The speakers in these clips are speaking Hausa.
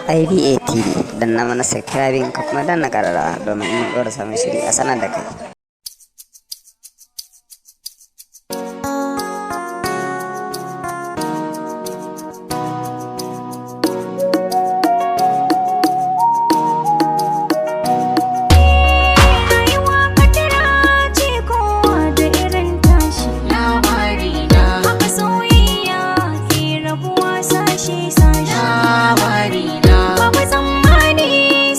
IBA TV, danna mana subscribing ka kuma danna ƙararrawa domin in ɗora samun shiri a sanar da kai. Rayuwa kadara ce, kowa da irin tashi. Labari na. Haka soyayya ke rabuwa sashi-sashi. Labari na. Babu tsammani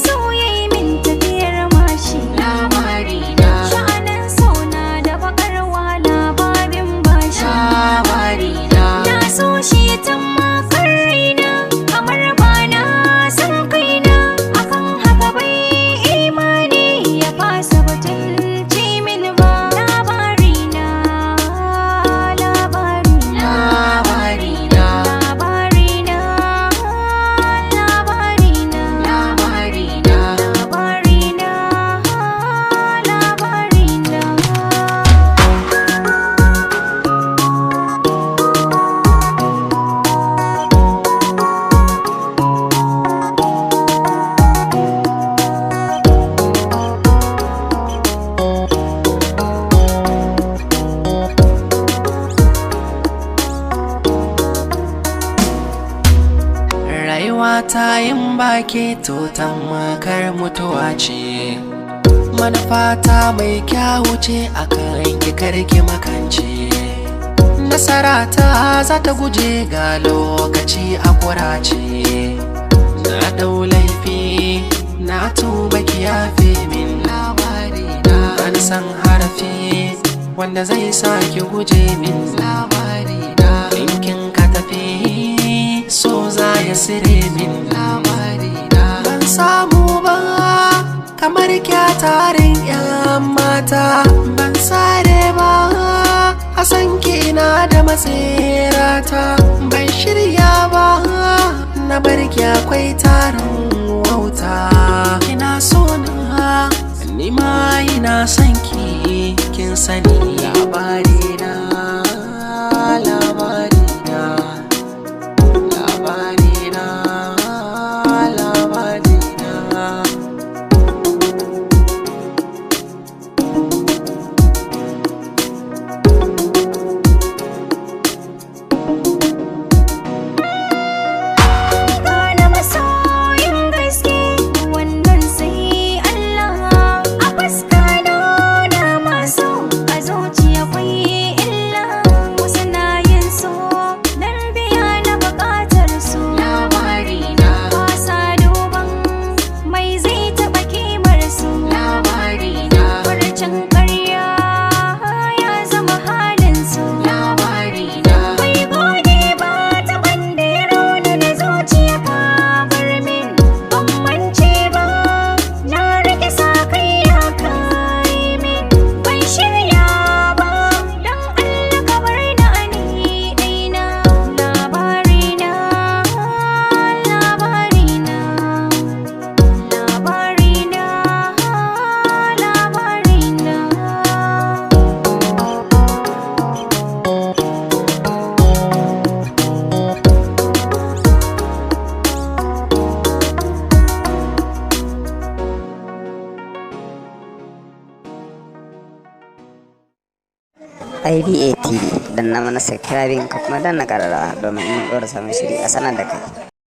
soyayya min tafiyar mashi. Labari na. Sha'anin sauna da bakar wahala babin bashi. Labari na. Na so shi tammakar raina, kamar ba na san kaina. Akan haka bai imani ya fasa batun ci min ba. Labari na, labari na. Labari na. Labari na, labari na. Labari na. Labari na, labari na. Rayuwa ta yin baki to tamkar mutuwa ce. Manufata mai kyawu ce akan ki, karki makance. Nasara ta za ta guje ga lokaci a kurace. Na dau laifi, na tuba, ki yafe min. Labari na. Ban san harafi wanda zai sa ki guje min. Labari na. In kin ka tafi, so za ya sire min. Labari na. Ban samu ba kamar kya tarin yan mata, ban sare ba a san ki ina da matsirata, ban shirya ba na bar ki, akwai tarin wauta. Ina so na, ni ma ina son ki, kin sani. Labari na, labari na. Labari na, labari na. Gane masoyin gaske wannan sai Allah. A fuska nuna masu, a zuciya kwai illa. Wasu na yin so dan biya na bukatar su. Labari na. Ba sa duban mai zai taɓa kimar su. Labari na. Farcen ƙarya ya zama halin su. Labari na. Bai gode ba ta banda ya rauna na zuciya ka bar min. Ban mance ba, na rike sa kai ya kai min. Ban shirya ba, don Allah ka bar ni a ni ɗaina. Labari na, labari na. Labari na, labari na. IBA TV, danna mana subscribing ka kuma danna ƙararrawa domin in ɗora samun shiri a sanar da kai.